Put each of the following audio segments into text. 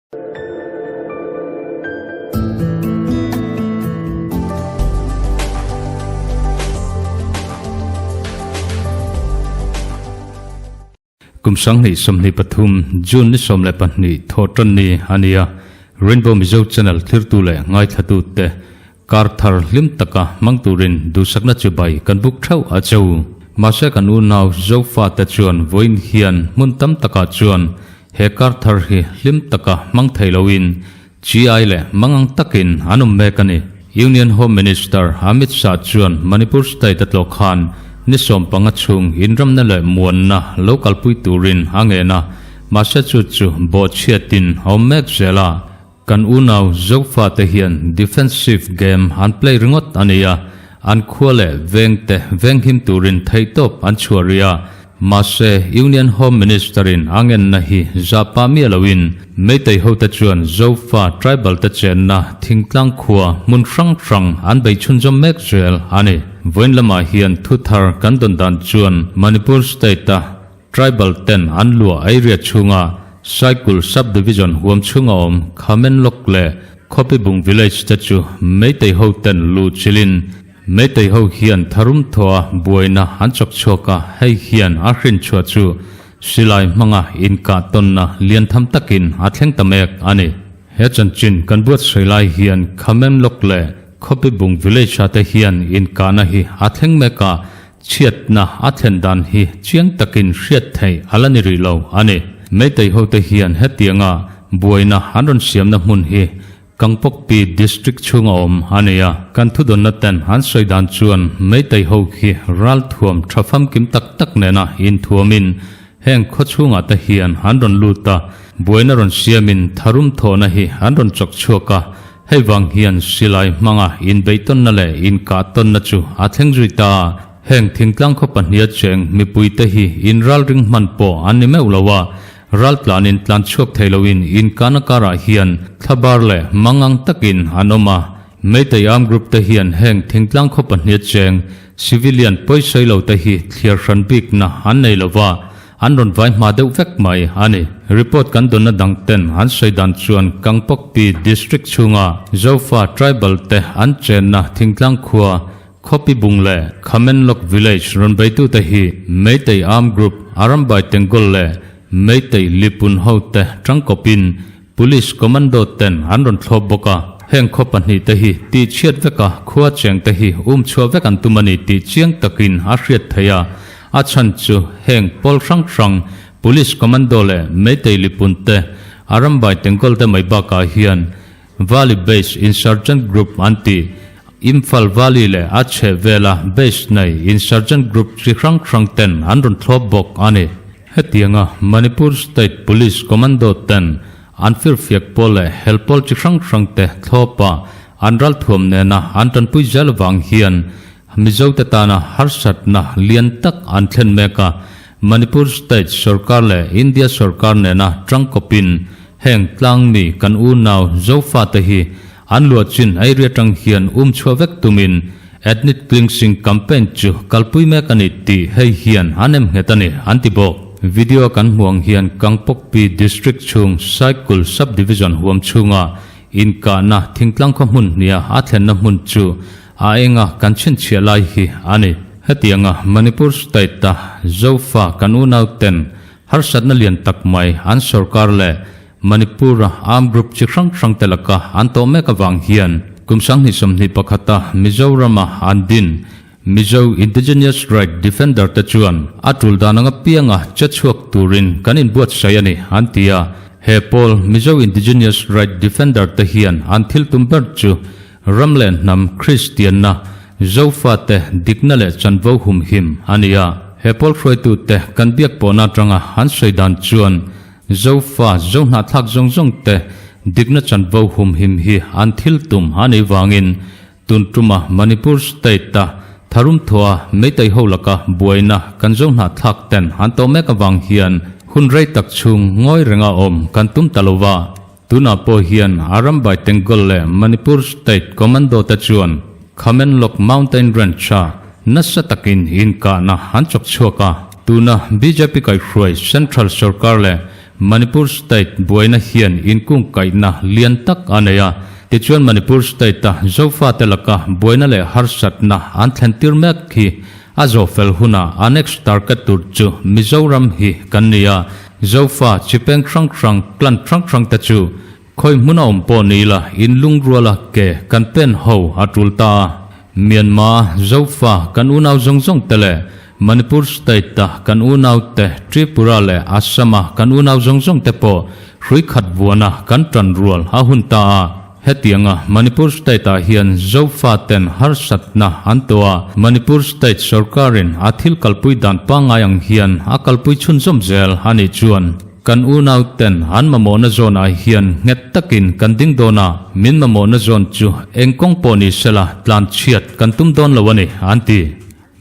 Kum 2023 June ni 12 thawhtan ni a ni a, Rainbow Mizo Channel thlirtu leh ngaithlatute kar thar hlim taka hmang turin duhsakna chibai kan buk theuh a che u. Mahse kan unau Zofate chuan vawiin hian hmun tam takah chuan he kar thar hi hlim taka hmang thei loin GI leh mangang takin an awm mek a ni. Union Home Minister Amit Shah chuan Manipur State a tlawh khan ni 15 chhung inramna leh muanna lo kalpui turin a ngen a, mahse chu chu bawhchhiatin a awm mek zel a. Kan unau Zofate hian defensive game an play ringawt a ni a, an khua leh vengte venghim turin theihtawp an chhuah rih a, Mahse, Union Home Minister-in a ngenna hi zahpah miah loin Meitei hote chuan Zofa tribal te chenna thingtlang khua hmun hrang hrang an bei chhunzawm mek zel a ni. Vawiin lamah hian thu thar kan dawn dan chuan Manipur State-a tribal ten an luah area chhunga Saikul Sub-Division huam chhunga awm Khamenlok leh Khawpibung Village te chu Meitei hoten luh chilhin Meitei ho hian tharum thawha buaina an chawk chhuak a, hei hian a hrin chhuah chu silai hmanga inkah tawnna lian tham takin a thleng ta mek a ni. He chanchin kan buatsawi lai hian Khamenlok leh Khawpibung Village ah te hian inkahna hi a thleng mek a, chhiatna a thlen dan hi chiang takin hriat theih a la ni rih lo a ni. Meitei ho te hian hetianga buaina an rawn siamna hmun hi Kangpokpi District chhunga awm a ni a, kan thudawnna ten an sawi dan chuan Meitei ho khi ralthuam tha famkim tak tak nena inthuamin heng khaw chhungah te hian an rawn lut a, buaina rawn siamin tharum thawhna hi an rawn chawk chhuak a, hei vang hian silai hmanga inbeihtawnna leh inkahtawnna chu a thleng zui ta a, heng thingtlang khaw pahniha cheng mipuite hi inralring hman pawh an ni meuh lo a, Raltlanin tlan chhuak thei loin inkana karah hian thlabar leh mangang takin an awm a. Meitei Armed Group te hian heng thingtlang khaw pahnih cheng civilian pawisawi lo te hi thliar hran bikna an nei lo va, an rawn vai hma deuh vek mai a ni. Report kan dawnna dang ten an sawi dan chuan Kangpokpi District chhunga Zofa Tribal te an chenna thingtlang khua Khawpibung leh Khamenlok Village rawn beitute hi Meitei Armed Group, Arambai Tengol leh Meitei Lipun hote tangkawpin Police Commando ten an rawn thlawp bawk a. Heng khaw pahnihte hi tihchhiat veka khua chengte hi um chhuah vek an tum a ni tih chiang takin a hriat theih a. A chhan chu heng pawl hrang hrang Police Commando leh Meitei Lipun te, Arambai Tengol te mai bakah hian Valley Base Insurgent Group an ti. Imphal Valley leh a chheh vela base nei insurgent group chi hrang hrang ten an rawn thlawp bawk a ni. Hetianga Manipur State Police Commando ten an firfiak pawl leh hel pawl chi hrang hrang te thlawp a an ralthuam nena an tanpui zel avang hian Mizote tana harsatna lian tak an thlen mek a, Manipur State sorkar leh India sorkar nena tangkawpin Heng tlangmi kan unau Zofate hi an luahchin area tang hian um chhuah vek tumin Ethnic Cleansing Campaign chu kalpui mek a ni tih hei hian an em nghet a ni, an ti bawk. Video kan hmuh ang hian Kangpokpi District chhung Saikul Sub-Division huam chhunga inkahna thingtlang khaw hmun hniha a thlenna hmun chu a enga kan chhinchhiah lai hi a ni. Hetianga Manipur State-a Zofa kan unauten Harsatna lian tak mai an sorkar leh Manipur-a armed group chi hrang hrang te laka an tawh mek avang hian kum 2021-a Mizoram-a an din Mizo Indigenous Right Defender te chuan a tul dan anga pianga che chhuak turin kan inbuatsaih a ni an ti a. He pawl Mizo Indigenous Right Defender te hian an thil tum ber chu ram leh hnam Kristianna, Zofate dikna leh chanvo humhim a ni a. He pawl hruaitute kan biak pawhna atanga an sawi dan chuan Zofa zohnahthlak zawng zawng te dikna chanvo humhim hi an thil tum a nih vangin tun tuma Manipur State-a tharum thawha Meitei ho laka buaina kan zohnahthlak ten an tawh mek avang hian hun rei tak chhung ngawi renga awm kan tum ta lo va. Tunah pawh hian Arambai Tengol leh Manipur State Commando te chuan Khamenlok Mountain Range-a nasa takin inkahna an chawk chhuak a. Tuna bjp kaihhruai Central Sorkar leh Manipur State buaina hian inkungkaihna lian tak a nei a. Tichuan Manipur State-a Zofate laka buaina leh harsatna an thlentir mek hi a zawhfel hunah a next target tur chu Mizoram hi kan ni a. Zofa chi peng hrang hrang, clan hrang hrang te chu Khawi hmun a awm pawh ni ila in lungruala ke kan pen ho a tul ta a. Myanmar, Zofa kan unau zawng zawng te leh Manipur state a kan unau te, Tripura leh Assam a kan unau zawng zawng te pawh hrui khat vuana kan tan rual a hun ta a. Hetianga Manipur state ah hian Zofa ten harsatna an tawh a, Manipur state sorkarin a thil kalpui dan pangngai ang hian a kalpui chhunzawm zel a nih chuan, Kan unau ten an mamawhna zawn ah hian nghet takin kan ding dawn a, min mamawhna zawn chu eng kawng pawh ni sela tlan chhiat kan tum dawn lo a ni, an ti.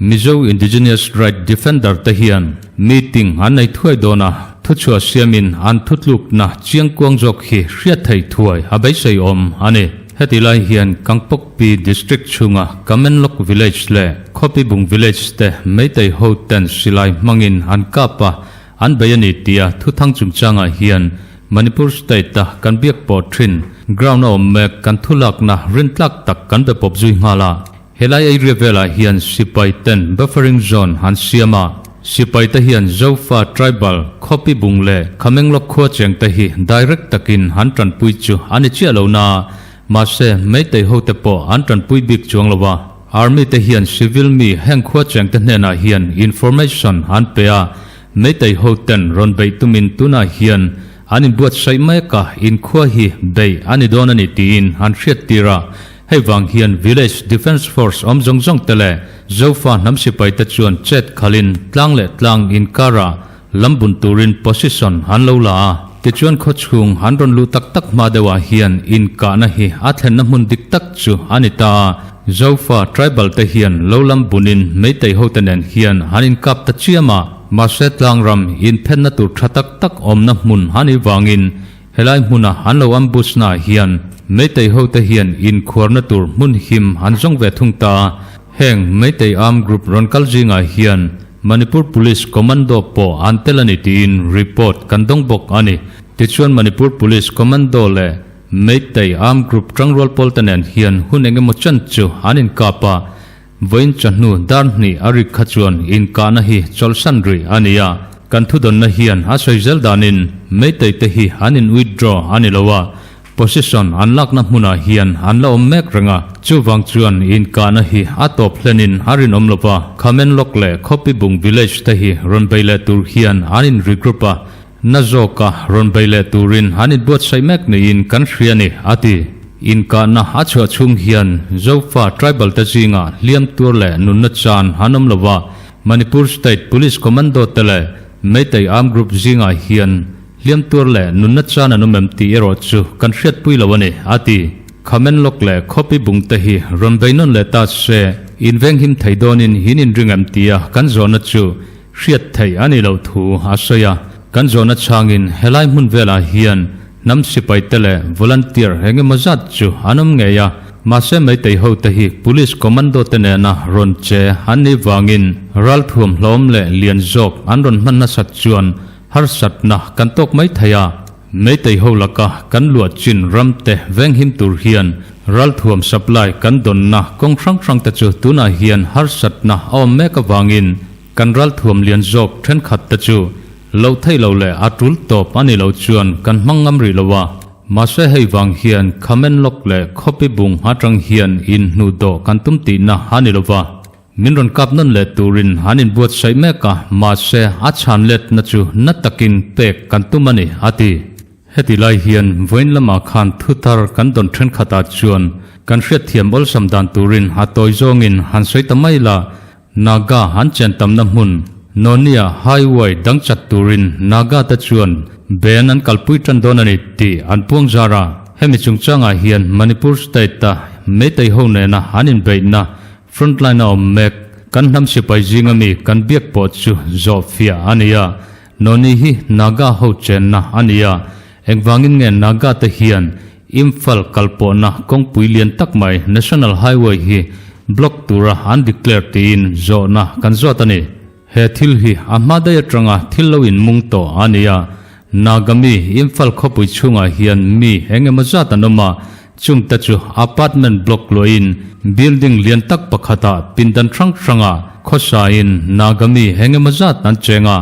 Mizo Indigenous Right Defender te hian meeting an nei thuai dawn a, thuchhuah siamin an thutlukna chiangkuang zawk hi hriat thei thuai a beisei awm a ni. Heti lai hian Kangpokpi District chhunga Kamenlok Village leh Khawpibung Village te Meitei ho ten silai hmangin an kap a, An bei a ni tia thuthang chungchangah hian Manipur state-a kan biak pawh thin ground a awm mek kan thulakna rintlak tak kan be pawp zui nghal a. Helai area velah hian sipai ten buffering zone an siam a, sipai te hian Zofa tribal khawpi bung leh Khamenglok khua cheng te hi direct takin an tanpui chu a ni chiah lo na mahse Meitei ho te pawh an tanpui bik chuang lo a. Army te hian civil mi heng khua cheng te hnenah hian information an pe a, Meitei ho ten rawn beih tumin tunah hian an inbuatsaih mek a, inkhua hi beih a ni dawn a ni tiin an hriattir a. Hei vang hian Village Defence Force awm zawng zawng te leh Zofa hnam sipai te chuan chet khalin tlang leh tlang inkarah lambun turin position an lo la a. Tichuan khawchhung an rawn luh tak tak hma deuhah hian inkahna hi a thlenna hmun dik tak chu a ni ta a. Zofa tribal te hian lo lam bunin Meitei hote nen hian an inkap ta chiam a, mahse tlangram inphenna tur tha tak tak awmna hmun a nih vangin helai hmuna an lo ambush naah hian Meitei hote hian inkhuarna tur hmun him an zawng ve thung ta a. Heng Meitei armed group rawn kal zingah hian Manipur Police Commando pawh an tel a ni tiin report kan dawng bawk a ni. Tichuan Manipur Police Commando leh Meitei Armed Group tangrual pawl te nen hian hun eng emaw chan chu an inkap a, vawiin chawhnu dar hnih a rik kha chuan inkahna hi chawlhsan rih a ni a. Kan thudawnna hian a sawi zel danin Meitei te hi an in withdraw a ni lo a, Position an lakna hmunah hian an la awm mek reng a, chuvang chuan inkahna hi a tawp hlenin a rinawm lo va. Khamenlok leh Khawpibung village te hi rawn bei leh tur hian an in regroup a, na zawka rawn bei leh turin an inbuatsaih mek niin kan hria a ni, a ti. Inkahna a chhuah chhung hian Zofa tribal te zingah hliam tur leh nunna chan an awm lo va, Manipur State Police Commando te leh Meitei Armed Group zingah hian Hliam tuar leh nunna chan an awm em tih erawh chu kan hriatpui lo a ni, a ti. Khamenlawk leh Khawpi bung te hi rawn bei nawn leh ta se, inveng him thei dawnin in inring em tia kan zawhna chu hriat theih a nih loh thu a sawi a. Kan zawhna chhangin helai hmun velah hian hnam sipai te leh volunteer eng emaw zat chu an awm ngei a, mahse Meitei ho te hi Police Commando te nena rawn che an nih vangin ralthuam hlawm leh lian zawk an rawn hman nasat chuan Harsatna kan tawk mai thei a, Meitei ho laka kan luah chin ram te venghim tur hian ralthuam supply kan dawnna kawng hrang hrang te chu tunah hian harsatna a awm mek avangin kan ralthuam lian zawk thenkhat te chu loh theih lo leh a tul tawp a ni lo chuan kan hmang ngam rih lo a. Mahse hei vang hian Khamenlok leh Khawpi bung atang hian inhnuh dawh kan tum tihna a ni lo va. Min rawn kap nawn leh turin an inbuatsaih mek a, mahse a chhan letna chu na takin pek kan tum a ni, a ti. Heti lai hian vawiin lamah khan thuthar kan dawn thenkhatah chuan kan hriatthiam awlsam dan turin a tawi zawngin han sawi ta mai la, Naga an chen tamna hmun Nonia Highway dang chat turin Naga te chuan ben an kalpui tan dawn a ni tih an puang zar a. Hemi chungchangah hian Manipur state-a Meitei ho nena an inbeihna Frontline a awm mek, kan hnam sipai zinga mi kan biak pawh chu zawh fiah a ni a, Noni hi Naga ho chenna a ni a, engvangin nge Naga te hian Imphal kalpawhna kawngpui lian tak mai National Highway hi block tura an declare tiin zawhna kan zawt a ni. He thil hi a hma daih atanga thil lo inmung tawh a ni a. Nagami Imphal khawpui chhungah hian mi eng emaw zat an awm a, chungte chu apartment block luahin building lian tak pakhatah pindan hrang hrangah khawsain Nagami eng emaw zat an cheng a.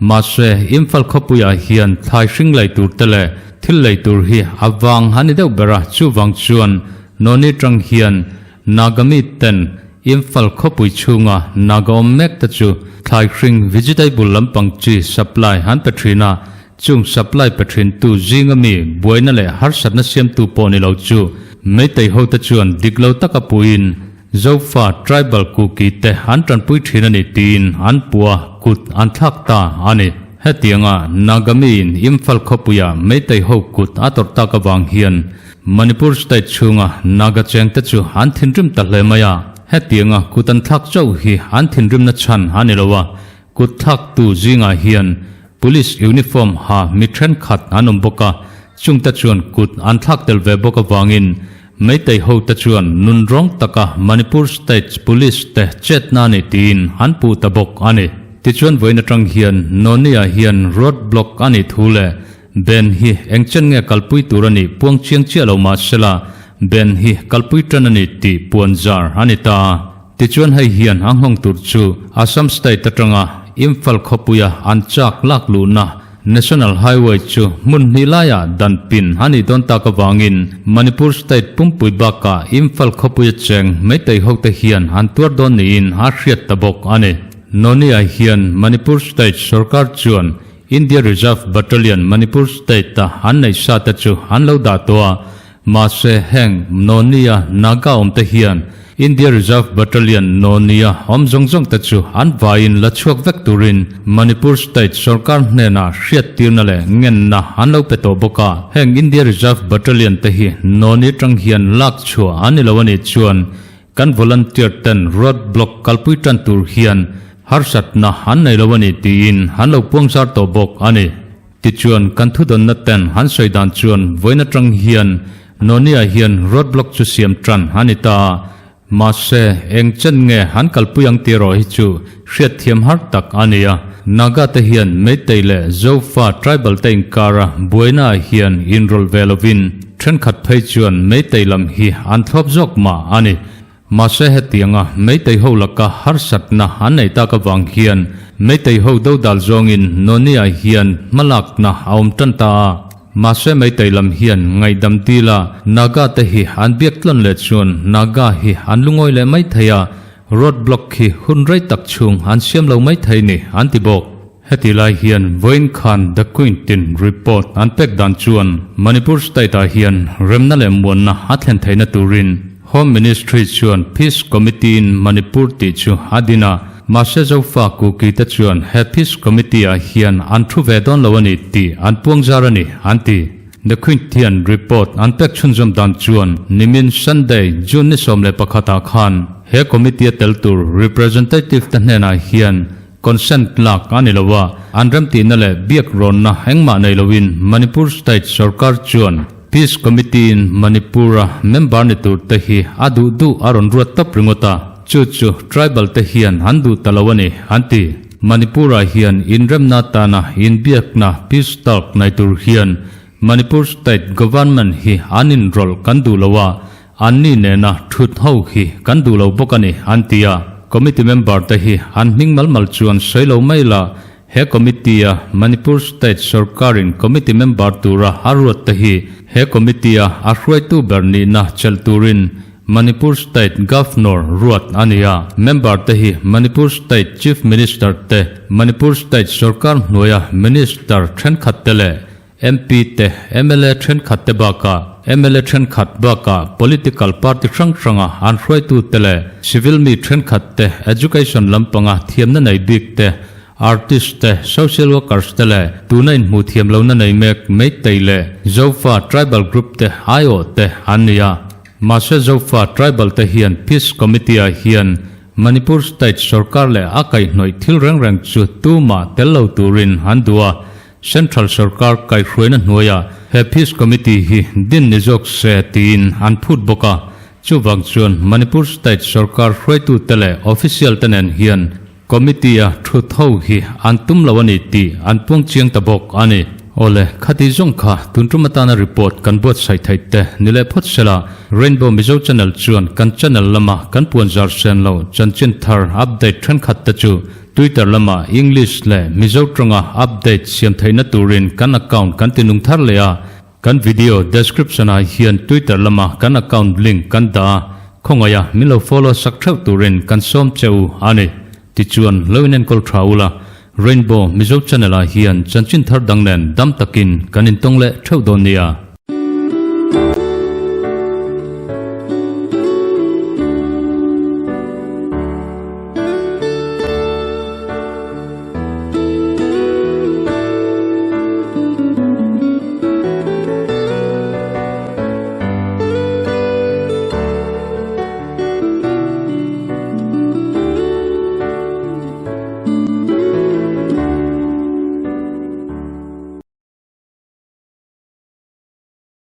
Mahse, Imphal khawpuiah hian thlai hring lei tur te leh thil lei tur hi a vang a ni deuh ber a, chuvang chuan Noni tang hian Nagami ten Imphal khawpui chhunga Naga awm mek te chu thlai hring vegetable lampang chi supply an pe thin a, chung supply pe thin tu zinga mi buaina leh harsatna siamtu pawh ni lo chu Meitei ho te chuan dik lo taka puiin Zofa tribal Kuki te an tanpui thin a ni tiin an pua kut an thlak ta a ni. Hetianga Nagami in Imphal khawpuia Meitei ho kut a tawrh tak avang hian Manipur state chhunga Naga chengte chu an thinrim ta hle mai a, hetianga kut an thlak chauh hi an thinrimna chhan a ni lo a, kut thlaktu zingah hian Police uniform ha mi thenkhat an awm bawk a, chungte chuan kut an thlak tel ve bawk avangin Meitei hote chuan nunrawng taka Manipur state Police te chetna a ni tiin an puh ta bawk a ni. Tichuan vawiin atang hian Noni-ah hian road block a nih thu leh Ben hi eng chen nge kalpui tur a nih puang chiang chiah lo mah sela, Ben hi kalpui tan a ni tih puan zar a ni ta. Tichuan hei hian a nghawng tur chu Assam state atanga Imphal khawpuia an chak lak luhna National Highway chu hmun hnih laiah dan pin a nih dawn tak avangin Manipur state pumpui bakah Imphal khawpuia cheng Meitei hote hian an tuar dawn niin a hriat ta bawk a ni. Noni-ah hian Manipur state sorkar chuan India Reserve Battalion Manipur State a an neih sa te chu an lo dah tawh a, mahse heng Noni-a Naga awm te hian India Reserve Battalion Noni-a awm zawng zawng te chu an vaiin la chhuak vek turin Manipur State sorkar hnenah hriattirna leh ngenna an lo pe tawh bawk a. Heng India Reserve Battalion te hi Noni atang hian lak chhuah an ni lo a nih chuan Kan volunteer ten road block kalpui tan tur hian harsatna an nei lo a ni tiin an lo puangzar tawh bawk a ni. Tichuan kan thudawnna ten an sawi dan chuan vawiin atang hian Noni-ah hian road block chu siam tan a ni ta a, mahse eng chen nge an kalpui ang tih erawh hi chu hriatthiam har tak a ni a. Naga te hian Meitei leh Zofa tribal te inkara buaina ah hian inrawlh ve lovin Thenkhat phei chuan Meitei lam hi an thlawp zawk mah a ni. Mahse hetianga Meitei ho laka harsatna an nei tak avang hian Meitei ho dodal zawngin Noni-ah hian hmalakna a awm tan ta a. Mahse Meitei lam hian ngaihdam dila Naga te hi an biak tlawn leh chuan Naga hi an lungawi leh mai thei a, road block hi hun rei tak chhung an siam lo mai thei ni an ti bawk. Heti lai hian vawiin khan The Quintin report an pek dan chuan Manipur state-ah hian remna leh muanna a thlen theihna turin Home Ministry chuan Peace Committee in Manipur tih chu a din a, mahse Zofa Kuki te chuan he Peace Committee-ah hian an thu ve dawn lo a ni tih an puangzar a ni, an ti. The Quintian report an pek chhunzawm dan chuan nimin Sunday, June ni 11 ah khan he committee-a tel tur representative te hnenah hian Consent lak a ni lo a, an remtihna leh biak rawnna engmah nei loin Manipur State sorkar chuan Peace Committee in Manipur-a member ni tur te hi a duh duh a rawn ruat tawp ringawt a, chu chu tribal te hian an duh ta lo a ni, an ti. Manipur-ah hian inremna atana inbiakna peace talk nei tur hian Manipur State Government hi an inrawlh kan duh lo a, Anni nena thut ho hi kan duh lo bawk a ni, an ti a. Committee member te hi an hming mal mal chuan sawi lo mai la, he committee a Manipur State sorkarin committee member tura a ruat te hi he committee a a hruaitu ber nihna chelh turin Manipur State Governor ruat a ni a. Member te hi Manipur State Chief Minister te, Manipur State sorkar hnuaia Minister thenkhat te leh MP te, mla thenkhat te bakah, mla thenkhat bakah political party hrang hranga an hruaitu te leh civil mi thenkhat te, education lampanga thiamna nei bik te, artist te, social workers te leh tuna inhmuh thiam lohna nei mek Meitei leh Zofa tribal group te aiawh te an ni a. Mahse Zofa tribal te hian Peace Committee ah hian Manipur state sorkar leh a kaihhnawih thil reng reng chu tumah tel lo turin an duh a, Central sorkar kaihhruaina hnuaiah he Peace Committee hi din ni zawk se tiin an phut bawk a, chuvang chuan Manipur state sorkar hruaitute leh official te nen hian committee-a thu tho hi an tum lo a ni tih an puang chiang ta bawk a ni. Awle, khati zawng kha tun tum atana report kan buatsaih theih te ni leh phawt sela, Rainbow Mizo Channel chuan kan channel lama kan puan zar sen lo chanchin thar update thenkhat te chu Twitter lama English leh Mizo tawnga update siam theihna turin kan account kan ti nung thar leh a, kan video description ah hian Twitter lama kan account link kan dah a, khawngaih a min lo follow sak theuh turin kan sawm che u a ni. Tichuan lo inenkawl tha ula, Rainbow Mizo Channel ah hian chanchin thar dang nen dam takin kan intawng leh theuh dawn nia.